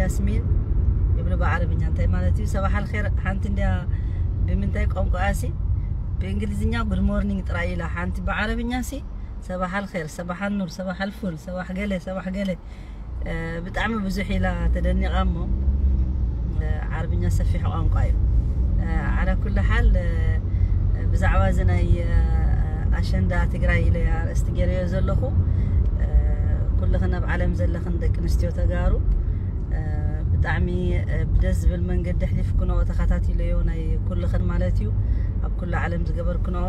ያስሚን ይብሉ ብዓረብኛ። እንታይ ማለት እዩ ሰባሕ ኣልኸይር? ሓንቲ እንዲያ ብምንታይ ቋንቋ እያ ሲ? ብእንግሊዝኛ ጉድ ሞርኒንግ ጥራይ ኢላ፣ ሓንቲ ብዓረብኛ ሲ ሰባሕ ኣልኸይር፣ ሰባሕ ኣኑር፣ ሰባሕ ኣልፉል፣ ሰባሕ ገለ፣ ሰባሕ ገለ። ብጣዕሚ ብዙሕ ኢላ ተደኒቓ እሞ ዓረብኛ ሰፊሕ ቋንቋ እዩ። ዓላ ኩሉ ሓል ብዛዕባ እዚ ናይ ኣሸንዳ ትግራይ ኢለ ኣርእስቲ ገይረዮ ዘለኹ። ኩልኽን ኣብ ዓለም ዘለኽን ደቂ ኣንስትዮ ተጋሩ ብጣዕሚ ብደስ ዝብል መንገዲ ኣሕሊፍክንኦ፣ ተኸታቲለዮ ናይ ኩልኽን ማለት እዩ። ኣብ ኩሉ ዓለም ዝገበርክንኦ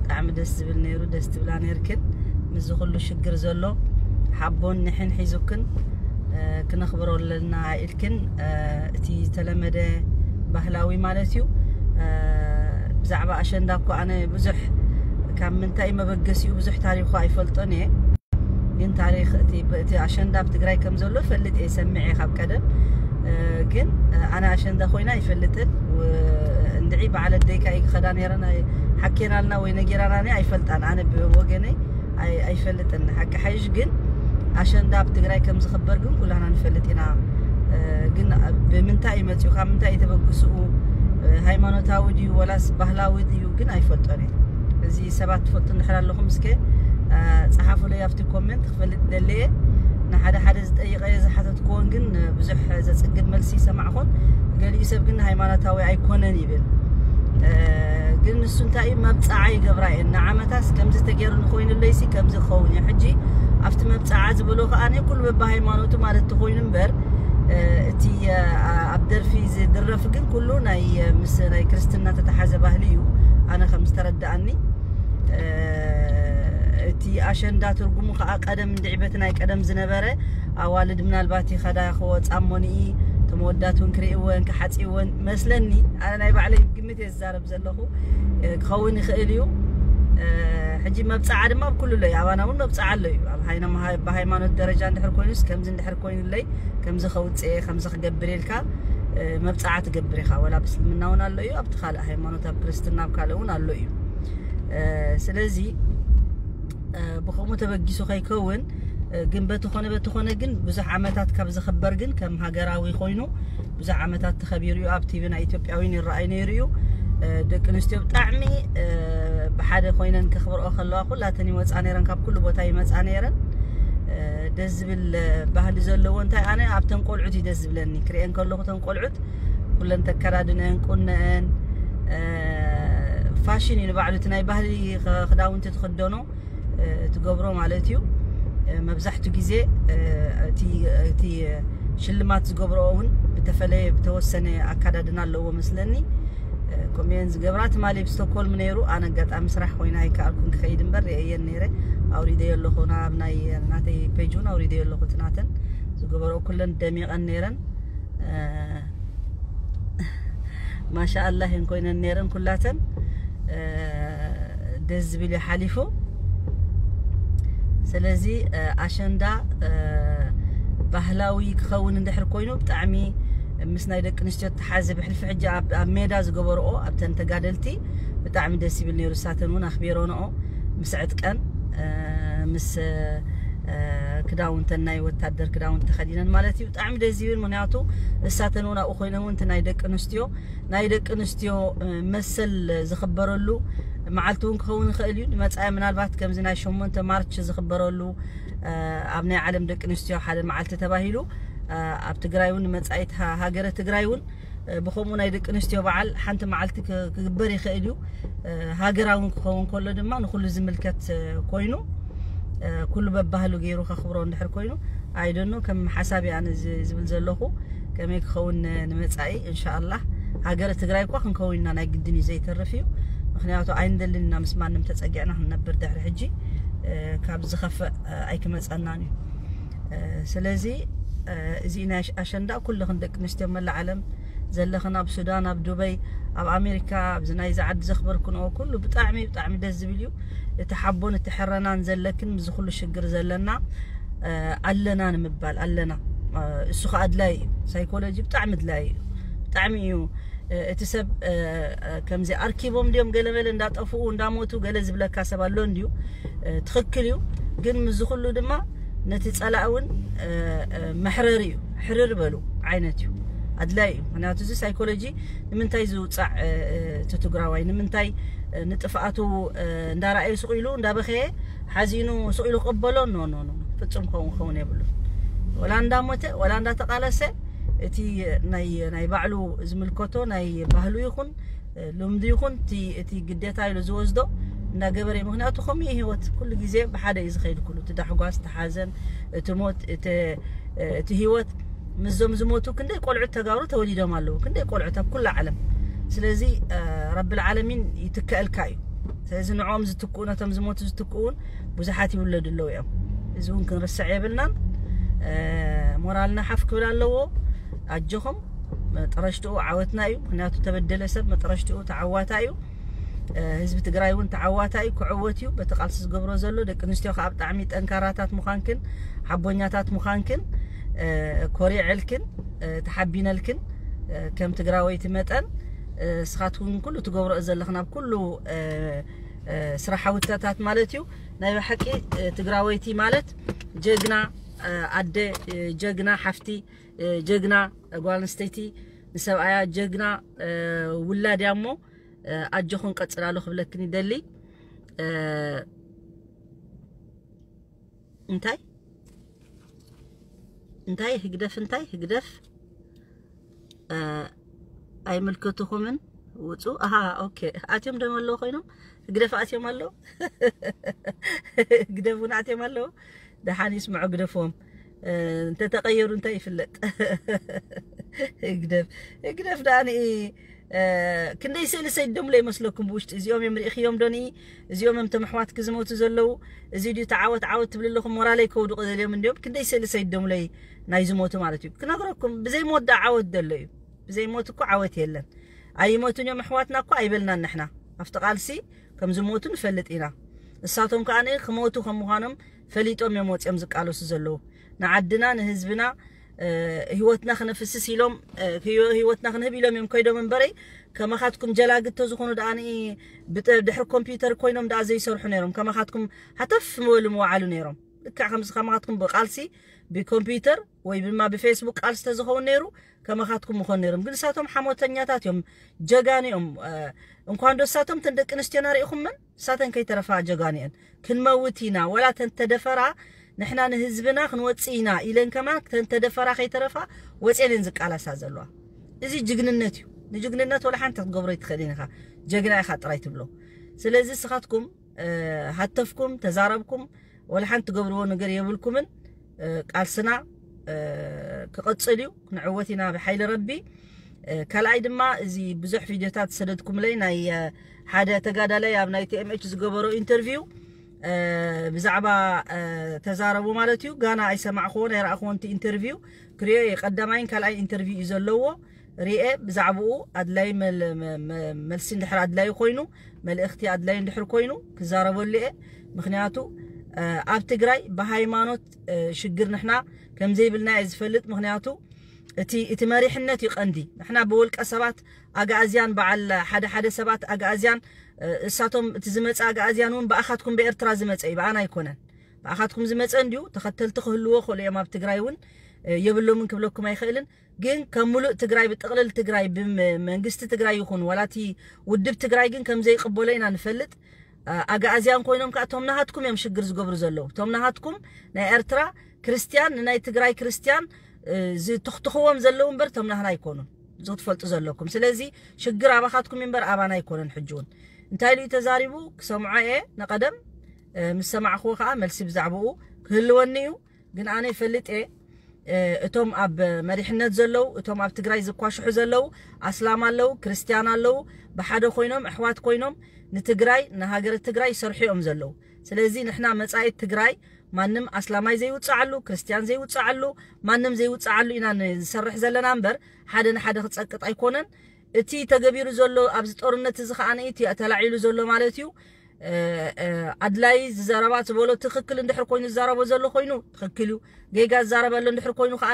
ብጣዕሚ ደስ ዝብል ነይሩ፣ ደስ ትብላ ነይርክን። ምስዚ ኩሉ ሽግር ዘሎ ሓቦን ንሕን ሒዙክን ክነኽብሮ ኣለና ኢልክን እቲ ዝተለመደ ባህላዊ ማለት እዩ። ብዛዕባ ኣሸንዳ እኮ ኣነ ብዙሕ ካብ ምንታይ መበገሲኡ ብዙሕ ታሪኹ ኣይፈልጦን እየ። ግን ታሪኽ እቲ ኣሸንዳ ኣብ ትግራይ ከም ዘሎ ፈልጥ እየ፣ ሰሚዐ ካብ ቀደም። ግን ኣነ ኣሸንዳ ኮይና ኣይፈልጥን። እንድዒ በዓል ኣደይካ እዩ ክኸዳ ነይረን ሓኬናልና ወይ ነጊራና ኣይፈልጣን። ኣነ ብወገነይ ኣይፈልጥን ሓቂ ሓይሽ። ግን ኣሸንዳ ኣብ ትግራይ ከም ዝኽበር ግን ኩላና ንፈልጥ ኢና። ግን ብምንታይ እዩ መፅኡ፣ ካብ ምንታይ እዩ ተበግስኡ፣ ሃይማኖታዊ ድዩ ወላስ ባህላዊ ድዩ ግን ኣይፈልጦን እየ። እዚ ሰባት ትፈልጡ እንድሕር ኣለኹም እስከ ፀሓፉለይ ኣብቲ ኮመንት፣ ክፈልጥ ደለየ። ንሓደ ሓደ ዝጠይቀዮ ዝሓተትክዎን ግን ብዙሕ ዘፅግብ መልሲ ይሰማዕኹን። ገሊኡ ሰብ ግን ሃይማኖታዊ ኣይኮነን ይብል። ግን ንሱ እንታይ እዩ መብፃዓ ይገብራ እየን ንዓመታስ ከምዚ ተገይሩ ንኮይኑለይሲ ከምዚ ክኸውን እዩ። ሕጂ ኣብቲ መብፃዓ ዝበሎ ከዓ ኩሉ በብሃይማኖቱ ማለት ትኮይኑ እምበር እቲ ኣብ ደርፊ ዝድረፍ ግን ኩሉ ናይ ምስ ናይ ክርስትና ተተሓዘ ባህሊ እዩ። ኣነ ከም ዝተረዳኣኒ እቲ ኣሸንዳ ትርጉሙ ከዓ ቀደም እንድዒ በቲ ናይ ቀደም ዝነበረ ኣዋልድ ምናልባት ይኸዳ ክወፃ ሞኒኢ ተመወዳት እውን ክርእወን ክሓፅወን መስለኒ። ኣነ ናይ ባዕለይ ግምት እየ ዝዛረብ ዘለኹ። ክኸውን ይኽእል እዩ። ሕጂ መብፃዓ ድማ ኣብ ኩሉ ኣሎ እዩ። ኣባና እውን መብፃዓ ኣሎ እዩ። ኣብ ሃይማኖት ደረጃ እንድሕር ኮይኑስ ከምዚ እንድሕር ኮይኑለይ ከምዚ ከውፅኤ ከምዚ ክገብር ኢልካ መብፃዓ ትገብር ኢኻ። ወላ ብስልምና እውን ኣሎ እዩ፣ ኣብቲ ካልእ ሃይማኖት ኣብ ክርስትና ኣብ ካልእ እውን ኣሎ እዩ። ስለዚ ብኸምኡ ተበጊሱ ከይከውን ግን በትኾነ በትኾነ ግን ብዙሕ ዓመታት ካብ ዝኽበር ግን ከም ሃገራዊ ኮይኑ ብዙሕ ዓመታት ተኸቢሩ እዩ። ኣብ ቲቪ ናይ ኢትዮጵያዊን ይረኣይ ነይሩ እዩ። ደቂ ኣንስትዮ ብጣዕሚ ብሓደ ኮይነን ከኽብርኦ ከለዋ ኩላተን ይወፃ ነይረን፣ ካብ ኩሉ ቦታ ይመፃ ነይረን። ደስ ዝብል ባህሊ ዘለዎ እንታይ ኣነ ኣብተን ቆልዑት እዩ ደስ ዝብለኒ ክርእየን ከለኹ፣ ተን ቆልዑት ኩለን ተከዳድነን ቁነአን ፋሽን እዩ ንባዕሉ እቲ ናይ ባህሊ ክዳውንቲ ትኽደኖ ትገብሮ ማለት እዩ። መብዛሕቱ ግዜ እቲ ሽልማት ዝገብረኦ እውን ብተፈለየ ብተወሰነ ኣካዳድና ኣለዎ መስለኒ። ከምኡየን ዝገብራ ትማሊ ኣብ ስቶክሆልም ነይሩ። ኣነ ኣጋጣሚ ስራሕ ኮይና ኣይከኣልኩን ክኸይድ እምበር ርእየየን ነይረ። ኣውሪደዮ ኣለኹ ናብ ናይ ናተይ ፔጅ እውን ኣውሪደዮ ኣለኹ። እቲ ናተን ዝገበረኦ ኩለን ደሚቐን ነይረን። ማሻኣላ እየን ኮይነን ነይረን ኩላተን። ደስ ዝብል እዩ ሓሊፉ። ስለዚ ኣሸንዳ ባህላዊ ክኸውን እንድሕር ኮይኑ ብጣዕሚ ምስ ናይ ደቂ ኣንስትዮ ተሓዘ ብሕልፊ ሕጂ ኣብ ሜዳ ዝገበርኦ ኣብተን ተጋደልቲ ብጣዕሚ ደስ ይብል ነይሩ። እሳተን እውን ኣኽቢሮንኦ ምስ ዕጥቀን ምስ ክዳውንተን ናይ ወታደር ክዳውንቲ ተኸዲነን ማለት እዩ። ብጣዕሚ ደስ ዝብል ምክንያቱ እሳተን እውን ኣብኡ ኮይነን እውን እቲ ናይ ደቂ ኣንስትዮ ናይ ደቂ ኣንስትዮ መሰል ዝኽበረሉ መዓልቲ እውን ክኸውን ይኽእል እዩ። ንመፃኢ ምናልባት ከምዚ ናይ ሸሞንተ ማርች ዝኽበረሉ ኣብ ናይ ዓለም ደቂ ኣንስትዮ ሓደ መዓልቲ ተባሂሉ ኣብ ትግራይ እውን ንመፃኢት ሃገረ ትግራይ እውን ብከምኡ ናይ ደቂ ኣንስትዮ በዓል ሓንቲ መዓልቲ ክግበር ይኽእል እዩ። ሃገራዊ ክኸውን ከሎ ድማ ንኩሉ ዝምልከት ኮይኑ ኩሉ በባህሉ ገይሩ ከኽብሮ እንድሕር ኮይኑ ኣይደኖ ከም ሓሳብ ኣነ ዝብል ዘለኹ ከመይ ክኸውን ንመፃኢ እንሻኣላህ። ሃገረ ትግራይ እኳ ክንከውን ኢና ናይ ግድን እዩ ዘይተርፍ እዩ። ምክንያቱ ኣይንደልን ኢና ምስ ማንም ተፀጊዕና ክንነብር ድሕሪ ሕጂ ካብ ዝኸፍእ ኣይክመፀናን እዩ። ስለዚ እዚ ናይ ኣሸንዳ ኩልኽን ደቂ ኣንስትዮ መላእ ዓለም ዘለኽን ኣብ ሱዳን ኣብ ዱበይ ኣብ ኣሜሪካ ኣብዚ ናይዚ ዓዲ ዘኽበርክንኦ ኩሉ ብጣዕሚ ብጣዕሚ ደስ ዝብል እዩ። እቲ ሓቦን እቲ ሕረናን ዘለክን ምስዚ ኩሉ ሽግር ዘለና ኣለና ንምባል ኣለና። እሱ ከዓ ኣድላይ እዩ። ሳይኮሎጂ ብጣዕሚ ኣድላይ እዩ። ብጣዕሚ እዩ እቲ ሰብ ከምዚ ኣርኪቦም ድዮም ገለመለ እንዳጠፍኡ እንዳሞቱ ገለ ዝብለካ ሰብ ኣሎ እንድዩ። ትኽክል እዩ። ግን ምስዚ ኩሉ ድማ ነቲ ፀላእ እውን መሕረሪ እዩ። ሕርር በሉ ዓይነት እዩ ኣድላይ እዩ። ምክንያቱ እዚ ሳይኮሎጂ ንምንታይ ዝውፃዕ እቲ ትግራዋይ ንምንታይ ንጥፍኣቱ እንዳረኣየ ስቕ ኢሉ እንዳበኸየ ሓዚኑ ስቕ ኢሉ ክቕበሎ ኖ ኖ ኖ ፍፁም ከውን ክኸውን የብሉ። ወላ እንዳሞተ ወላ እንዳተቃለሰ እቲ ናይ ባዕሉ ዝምልከቶ ናይ ባህሉ ይኹን ልምዲ ይኹን እቲ ግዴታ ኢሉ ዝወስዶ እንዳገበረ እዩ። ምክንያቱ ከምኡ እዩ ህይወት ኩሉ ግዜ ብሓደ እዩ ዝኸይድ ኩሉ እቲ ዳሕጓስ እቲ ሓዘን እቲ ሞት እቲ ህይወት ምስዞም ዝሞቱ ክንደይ ቆልዑት ተጋሩ ተወሊዶም ኣለዉ ክንደይ ቆልዑት ኣብ ኩላ ዓለም። ስለዚ ረቢ ልዓለሚን ይትከአልካ እዩ። ስለዚ ንዕኦም ዝትክኡ ነቶም ዝሞቱ ዝትክኡ እውን ብዙሓት ይውለዱ ኣለዉ እዮም። እዚ እውን ክንርስዕ የብልናን። ሞራልና ሓፍ ክብል ኣለዎ። ኣጆኹም መጠረሽትኡ ዓወትና እዩ። ምክንያቱ ተበደለ ሰብ መጠረሽትኡ ተዓዋታ እዩ። ህዝቢ ትግራይ እውን ተዓዋታ እዩ፣ ክዕወት እዩ። በቲ ቃልሲ ዝገብሮ ዘሎ ደቂ ኣንስትዮ ከዓ ብጣዕሚ ጠንካራታት ምዃንክን ሓቦኛታት ምዃንክን ኮሪዐልክን ተሓቢነልክን ከም ትግራወይቲ መጠን ስኻትኩን ኩሉ ትገብሮ ዘለኽን ኣብ ኩሉ ስራሓውተታት ማለት እዩ። ናይ ብሓቂ ትግራወይቲ ማለት ጀግና ኣደ፣ ጀግና ሓፍቲ፣ ጀግና ጓል ኣንስተይቲ፣ ንሰብኣያ ጀግና ውላድ እያ እሞ ኣጆኹን ቀፅላሉ ክብለክን ይደሊ። እንታይ እንታይ ህግደፍ እንታይ ህግደፍ ኣይምልከትኹምን። ውፁ ኣሃ ኦኬ። ኣትዮም ደም ኣለዉ ኮይኖም ህግደፍ ኣትዮም ኣለዉ። ህግደፍ እውን ኣትዮም ኣለዉ። ደሓን ይስምዑ ግደፍዎም። እንተተቀየሩ እንታይ ይፍለጥ። ህግደፍ ህግደፍ ደኣ ንኢ ክንደይ ስእሊ ሰይዶምለ ይመስለኩም ብውሽጢ እዚኦም እዮም ርኢኽዮም ዶ ንኢ እዚኦም እዮም ተምሕዋት ክዝመቱ ዘለዉ። እዚ ድዩ ተዓወት ዓወት ትብል ኣለኹም ሞራለይ ከውድቑ ዘልዮም እንዲዮም ክንደይ ስእሊ ሰይዶምለይ ናይ ዝሞቱ ማለት እዩ። ክነግረኩም ብዘይ ሞት ደኣ ዓወት ዘሎ እዩ። ብዘይ ሞት እኮ ዓወት የለን። ኣይሞቱን እዮም ኣሕዋትና እኮ ኣይበልናን ንሕና። ኣብቲ ቃልሲ ከም ዝሞቱ ንፈልጥ ኢና። እሳቶም ከዓ ክሞቱ ከም ምዃኖም ፈሊጦም እዮም ወፂኦም ዝቃለሱ ዘለዉ። ንዓድና ንህዝብና ህይወትና ክነፍስስ ኢሎም ህይወትና ክንህብ ኢሎም እዮም ከይዶም እምበረይ ከማኻትኩም ጀላግቶ ዝኾኑ ደኣ ድሕሪ ኮምፒውተር ኮይኖም ደኣ ዘይሰርሑ ነይሮም። ከማኻትኩም ሃተፍ ምበሉ ምወዓሉ ነይሮም። ልክዕ ከምዚ ከማኻትኩም ብቃልሲ ብኮምፒውተር ወይ ድማ ብፌስቡክ ቃልሲ ተዝኸውን ነይሩ ከማኻትኩም ምኾን ነይሮም። ግን እሳቶም ሓሞተኛታት እዮም፣ ጀጋኑ እዮም። እንኳን ዶ እሳቶም ተን ደቂ ኣንስትዮና ርኢኹመን እሳተን ከይተረፋ ጀጋኑ እየን። ክንመውት ኢና ወላ ተንተደፈራ ንሕና ንህዝብና ክንወፅእ ኢና ኢለን ከማን ተንተደፈራ ከይተረፋ ወፅኤን እየን ዝቃላሳ ዘለዋ። እዚ ጅግንነት እዩ። ንጅግንነት ወላ ሓንቲ ክትገብሮ ይትኽእል ኢኻ። ጀግና ኢኻ ጥራይ ትብሎ። ስለዚ ስኻትኩም ሃተፍኩም ተዛረብኩም ወላ ሓንቲ ትገብርዎ ነገር የብልኩምን። ቃልስና ክቐፅል እዩ። ክንዕወት ኢና ብሓይሊ ረቢ። ካልኣይ ድማ እዚ ብዙሕ ቪድዮታት ዝሰደድኩምለይ ናይ ሓደ ተጋዳላይ ኣብ ናይ ቲኤምኤች ዝገበሮ ኢንተርቪው ብዛዕባ ተዛረቡ ማለት እዩ። ጋና ኣይሰማዕክዎን ኣይረኣኽዎን እቲ ኢንተርቪው ክሪኦ እየ። ቀዳማይን ካልኣይ ኢንተርቪው እዩ ዘለዎ። ሪኤ ብዛዕባኡ ኣድላይ መልሲ እንድሕር ኣድላይ ኮይኑ መልእኽቲ ኣድላይ እንድሕር ኮይኑ ክዛረበሉ እየ። ምክንያቱ ኣብ ትግራይ ብሃይማኖት ሽግር ንሕና ከምዘይብልና እየ ዝፈልጥ። ምክንያቱ እቲ እቲ መሪሕነት እዩ ቀንዲ። ንሕና ብወልቀ ሰባት ኣግኣዝያን በዓል ሓደ ሓደ ሰባት ኣግኣዝያን እሳቶም እቲ ዝመፀ ኣግኣዝያን እውን ብኣኻትኩም ብኤርትራ ዝመፀ እዩ፣ ብኣና ኣይኮነን። ብኣኻትኩም ዝመፀ እንዲዩ ተኸተልቲ ክህልዎ ክእሉ እዮም። ኣብ ትግራይ እውን የብሎምን ክብለኩም ኣይኽእልን። ግን ከም ሙሉእ ትግራይ ብጥቕልል ትግራይ ብመንግስቲ ትግራይ ይኹን ዋላቲ ውድብ ትግራይ ግን ከም ዘይቅበሎ ኢና ንፈልጥ። ኣግኣዝያን ኮይኖም ከዓ እቶም ናሃትኩም እዮም ሽግር ዝገብሩ ዘለዉ። እቶም ናሃትኩም ናይ ኤርትራ ክርስትያን ንናይ ትግራይ ክርስትያን ዝትኽትኽዎም ዘለዉ እምበር እቶም ናህና ኣይኮኑን። እዚ ክትፈልጡ ዘለኩም። ስለዚ ሽግር ኣባኻትኩም እምበር ኣባና ኣይኮነን። ሕጂ እውን እንታይ ኢሉ እዩ ተዛሪቡ ክሰምዖ እየ። ንቐደም ምስ ሰማዕክዎ ከዓ መልሲ ብዛዕባኡ ክህልወኒ እዩ። ግን ኣነ ይፈልጥ እየ እቶም ኣብ መሪሕነት ዘለዉ እቶም ኣብ ትግራይ ዝኳሽሑ ዘለዉ ኣስላም ኣለዉ ክርስትያን ኣለዉ። ብሓደ ኮይኖም ኣሕዋት ኮይኖም ንትግራይ ንሃገረ ትግራይ ይሰርሑ እዮም ዘለዉ። ስለዚ ንሕና መፃኢት ትግራይ ማንም ኣስላማይ ዘይውፅዓሉ ክርስትያን ዘይውፅዓሉ ማንም ዘይውፅዓሉ ኢና ንዝሰርሕ ዘለና እምበር ሓደ ንሓደ ክፀቅጥ ኣይኮነን። እቲ ተገቢሩ ዘሎ ኣብዚ ጦርነት እዚ ከዓ እቲ ተላዒሉ ዘሎ ማለት እዩ። ኣድላይ ዝዘረባ ዝበሎ ትክክል እንድሕር ኮይኑ ዝዛረቦ ዘሎ ኮይኑ ትክክል እዩ። ጌጋ ዝዛረበ ኣሎ እንድሕር ኮይኑ ከዓ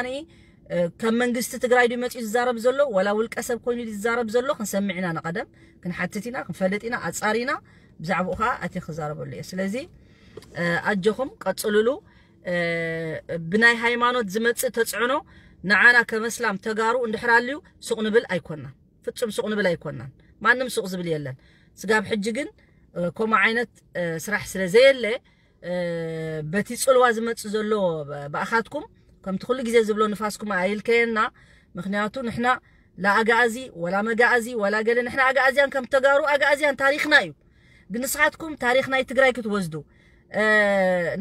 ከም መንግስቲ ትግራይ ድዩ መፅኡ ዝዛረብ ዘሎ ዋላ ውልቀ ሰብ ኮይኑ ዝዛረብ ዘሎ ክንሰምዕ ኢና። ንቀደም ክንሓትት ኢና ክንፈልጥ ኢና ኣፃሪና ብዛዕባኡ ከዓ ኣትየ ክዛረበሉ እየ። ስለዚ ኣጆኹም ቀፅሉሉ። ብናይ ሃይማኖት ዝመፅእ ተፅዕኖ ንዓና ከመስላም ተጋሩ እንድሕር ኣልዩ ሱቕ ንብል ኣይኮናን። ፍጹም ሱቕ ንብል ኣይኮናን። ማንም ሱቕ ዝብል የለን። ስጋብ ሕጂ ግን ከምኡ ዓይነት ስራሕ ስለ ዘየለ፣ በቲ ጽልዋ ዝመጽእ ዘሎ ብኣኻትኩም ከምቲ ኩሉ ግዜ ዝብሎ ንፋስኩም ኣይልከየና። ምክንያቱ ንሕና ላኣጋኣዚ ወላ መጋኣዚ ወላ ገለ፣ ንሕና ኣጋኣዝያን ከም ተጋሩ ኣጋኣዝያን ታሪኽና እዩ። ግን ንስኻትኩም ታሪኽ ናይ ትግራይ ክትወስዱ፣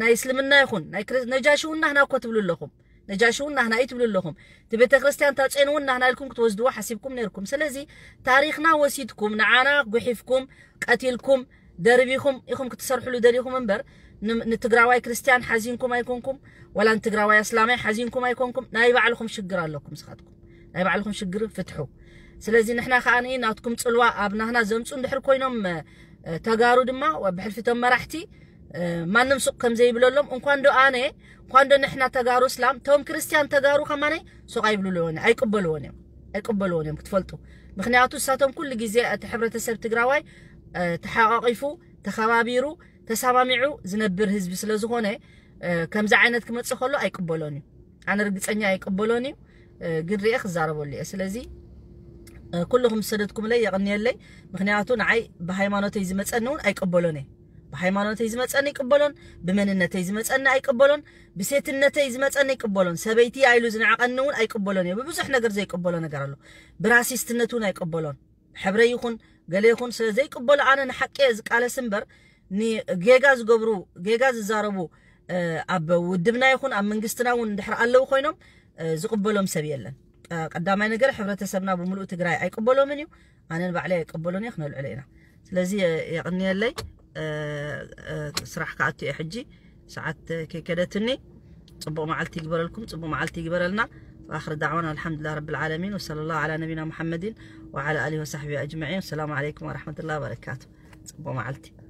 ናይ እስልምና ይኹን ናይ ነጃሽውና ህና እኮ ትብሉ ኣለኹም። ነጃሽውና ህና እዩ ትብሉ ኣለኹም። እቲ ቤተ ክርስቲያን ታጼንውና ህና ኢልኩም ክትወስድዎ ሓሲብኩም ነርኩም። ስለዚ ታሪኽና ወሲድኩም ንዓና ጉሒፍኩም ቀቲልኩም ደርቢኹም ኢኹም ክትሰርሕሉ ደሊኹም እምበር፣ ንትግራዋይ ክርስቲያን ሓዚንኩም ኣይኮንኩም፣ ወላ ንትግራዋይ ኣስላማይ ሓዚንኩም ኣይኮንኩም። ናይ ባዕልኹም ሽግር ኣለኩም ስኻትኩም። ናይ ባዕልኹም ሽግር ፍትሑ። ስለዚ ንሕና ከኣ ናትኩም ጽልዋ ኣብ ናህና ዘምጹ እንድሕር ኮይኖም፣ ተጋሩ ድማ ብሕልፊቶም መራሕቲ ማንም ሱቕ ከም ዘይብለሎም፣ እንኳን ዶ ኣነ፣ እንኳን ዶ ንሕና ተጋሩ እስላም፣ ቶም ክርስቲያን ተጋሩ ከማነይ ሱቕ ኣይብልዎን፣ ኣይቅበልዎን እዮም። ኣይቅበልዎን እዮም ክትፈልጡ። ምክንያቱ እሳቶም ኩሉ ግዜ እቲ ሕብረተሰብ ትግራዋይ ተሓቃቂፉ፣ ተኸባቢሩ፣ ተሰማሚዑ ዝነብር ህዝቢ ስለ ዝኾነ፣ ከምዚ ዓይነት ክመጽእ ከሎ ኣይቅበሎን እዩ። ኣነ ርግጸኛ ኣይቅበሎን እዩ። ግን ርኤ ክዛረበሉ እየ። ስለዚ ኩልኹም ዝሰደድኩምለይ የቕንየለይ። ምክንያቱ ንዓይ ብሃይማኖተይ ዝመጸኒ እውን ኣይቅበሎን እየ። ብሃይማኖተይ ዝመጸኒ ኣይቅበሎን፣ ብመንነተይ ዝመጸኒ ኣይቅበሎን፣ ብሴትነተይ ዝመጸኒ ኣይቅበሎን። ሰበይቲ ኢሉ ዝንዕቀኒ እውን ኣይቅበሎን እየ። ብብዙሕ ነገር ዘይቅበሎ ነገር ኣሎ። ብራሲስትነት እውን ኣይቅበሎን። ሕብረ ይኹን ገለ ይኹን ስለ ዘይቅበሎ ኣነ ንሓቂ እየ ዝቃለስ እምበር፣ ንጌጋ ዝገብሩ፣ ጌጋ ዝዛረቡ ኣብ ውድብና ይኹን ኣብ መንግስትና እውን እንድሕር ኣለዉ ኮይኖም ዝቕበሎም ሰብ የለን። ቀዳማይ ነገር ሕብረተሰብና ብምሉእ ትግራይ ኣይቅበሎምን እዩ። ኣነን ባዕለይ ኣይቅበሎን እየ፣ ክነልዕሎ ኢና። ስለዚ የቕንየለይ። ስራሕ ክኣቱ እየ ሕጂ፣ ሰዓት ከይከደትኒ። ጽቡቕ መዓልቲ ይግበረልኩም፣ ጽቡቕ መዓልቲ ይግበረልና። وآخر دعوانا الحمد لله رب العالمين، وصلى الله على نبينا محمد وعلى آله وصحبه أجمعين. السلام عليكم ورحمة الله وبركاته. ጽቡቕ መዓልቲ።